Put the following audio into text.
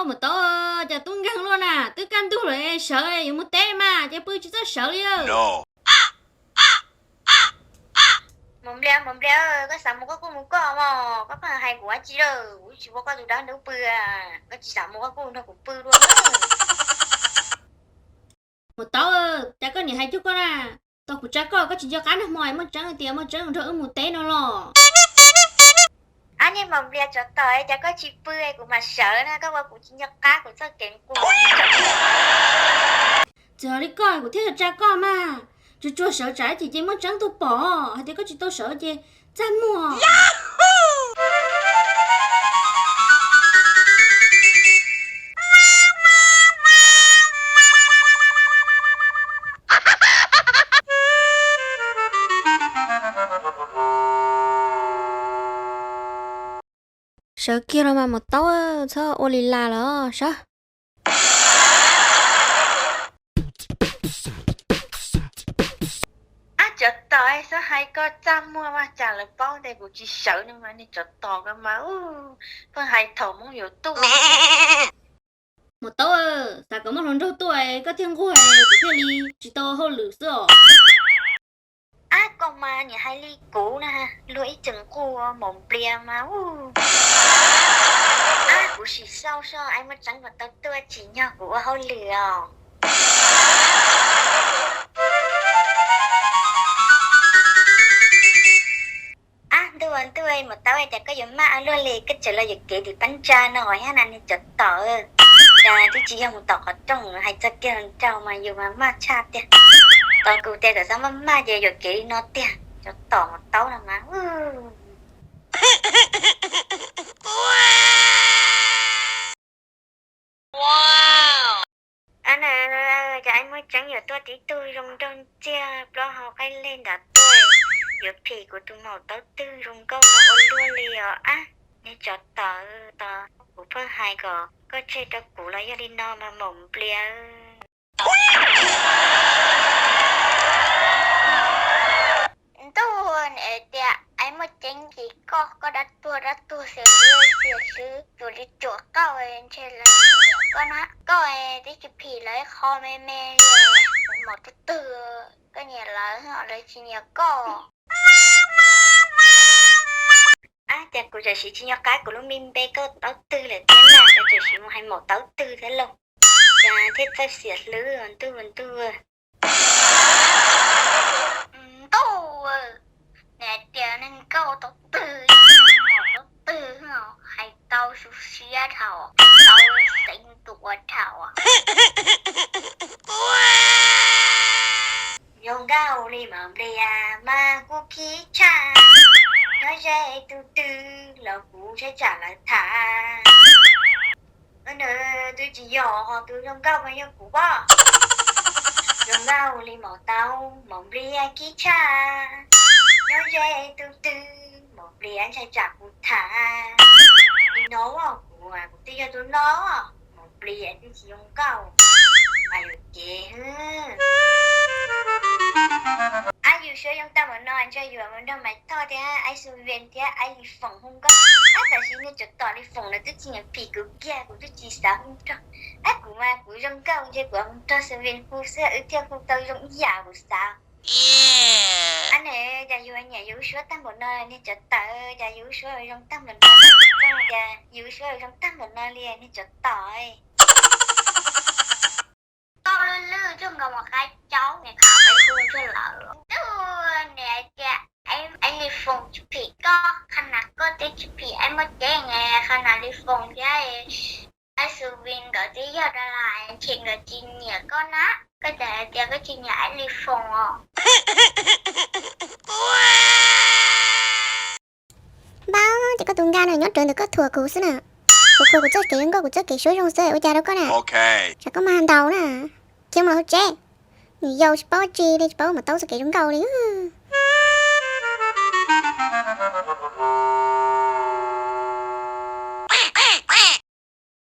Maum Taub, cas tub nkeeg luaj na, twb kaj ntug lawm sawv yuav mus teb mas ces pw tsis txawj sawv li. Maum Nplias, Maum Nplias, koj xav mus koj kuj mus koj mog, koj pheej hais kuv ua tsi lawm, kuv tsis ua koj tus dab ntub pw, koj tsis xav mus koj kuj nrog kuv pw dua. Maum Taub, cas koj niam hais cuag koj na, tau kuv tsa koj koj tsis nco qab nag hmo muaj tseeb tias muaj tseeb nrog wb mus teb no los? Ab niag Maum Nplias tsov tom, cas koj tsis pw kuv mam sawv na, koj ua kuv tsis nco qab kuv txoj kev nquag. Txawm li koj kuv thiaj tsa koj mas, tsuag tsuag sawv tsam ib chim ces muaj tseeb tuaj pom hais tias koj tsis tau sawv ces txaj muag. Sawv kiag los mas Maum Taub, txhob ua li las los sawv. Ab tsov tom, txhob hais koj txaj muag mas, tsam lawv paub tias kuv tsis sawv no mas niag tsov tom koj mas, pheej hais thaum Hmoob yuav tuaj. Maum Taub, xav kom muaj hluas nraug tuaj koj thiaj nquag kuv thiaj li tsis tau hauj lwm xwb os. Ab koj mas niam hais li kuv na, luag ib txwm nquag Maum Nplias mas. Ab kuv sim xauj seb Aiv Muaj Tseeb puas tau tuaj tsim nyog kuv ua hauj lwm os. Ab ntuj ntuj, Maum Taub, cas koj yuav maj ua luaj li, koj tseem los yuam kev tim phab ntsa no thiab na niag tsov tom. Cas twb tsis yog mus tom qhov rooj, hais txog kiag hluas nraug mas yus mas maj tshaj tiag. Tos kuv tias kom xav maj maj ces yuam kev li no tiag, tsov tom Maum Taub no mas. Ab na, cas Aiv Muaj Tseeb yuav tuaj tib tug zoo nraug ntxiag plaub hau qaij leg nram tuaj, yuav phim kuv tus Maum Taub twg zoo nkauj no ua luaj li os. Ab niag tsov tom, tos kuv pheej hais kom koj tseg rau kuv los yog li no mas Maum Nplias. Ntuj, niam tias Aiv Muaj Tseeb ces koj, koj dab tuag dab tuag xiam hlwb xiam hlwb, tsuas li tsuam qauj ntshe lawv nyiam koj na. Koj twb tsis phim lawv ib qho me me li, Maum Taub twg koj nyiam lawv, lawv tsis nyiam koj. Ab, cas kuv tam sim tsis nco qab kuv lub me npe Koj Taub Twg lawm thiab na, cas tam sim mus hais Maum Taub Twg thiab lauj. Cas thiaj txawj xiam hlwb ntuj ntuj. Ntuj, niam tias neeg Nkauj Taub Twg, Maum Taub Twg, hais tau su siab dhau, tau xeev tua dhau. Zoo nkauj li Maum Nplias mas kuj khib tshaj, nyob ze tus twg los kuv ntshai tsam lawv tham. Twb tsis yog ho tus zoo nkauj mas yog kuv pob. Zoo nkauj li Maum Taub, Maum Nplias khib tshaj, nyob ze tus twg Maum Nplias ntshai tsam kuv tham. Li no kuv, kuv twb yog tus no, Maum Nplias twb tsis zoo nkauj, mas yuam kev. Ab, yus suav zoo tag npaum no ntshe yuav mus nrog Maiv Thoj thiab Aib Xu Ven thiab Aib Lis Foom hu nkauj. Ab, tam sim no tsov tom Lis Foom lawv twb tsis nyiam phim kuv kiag, kuv twb tsis xav hu nrog. Ab, kuv mas kuv zoo nkauj ntshe kuv mus nrog Xu Ven hu xwb wb thiaj hu tau zoo ib yam kuv xav. Ab, ne, cas yus nyiam yus suav tag npaum no niag tsov tawm, cas yus suav zoo tag npaum no, cas yus suav zoo tag npaum no li niag tsov tom. Koj lwj lwj cuag nkaus mus qab caub, niam qab peb hu ntshe lawm. Twb niam tias Aib Lis Foom tsis phim koj, qhov na koj twb tsis phim Aib Muaj Ceeb, qhov na Lis Foom thiab Aib Xu Ven nkawd twb yog da las, ntshe nkawd tsis nyiam koj na. Koj tseem hais tias koj tsis nyiam Aib Lis Foom os. Npab, ces koj tus nkauj no nyob rawv ntawm koj thuam kuv xwb na. Kuv qhuas kuv txoj kev zoo nkauj, kuv txoj kev suav zoo xwb ua cas rau koj na. Tsam koj mas ntaus na. Khiav mus hauv tsev. Nws yau tsis paub tsi li, tsis paub Maum Taub txoj kev zoo nkauj li.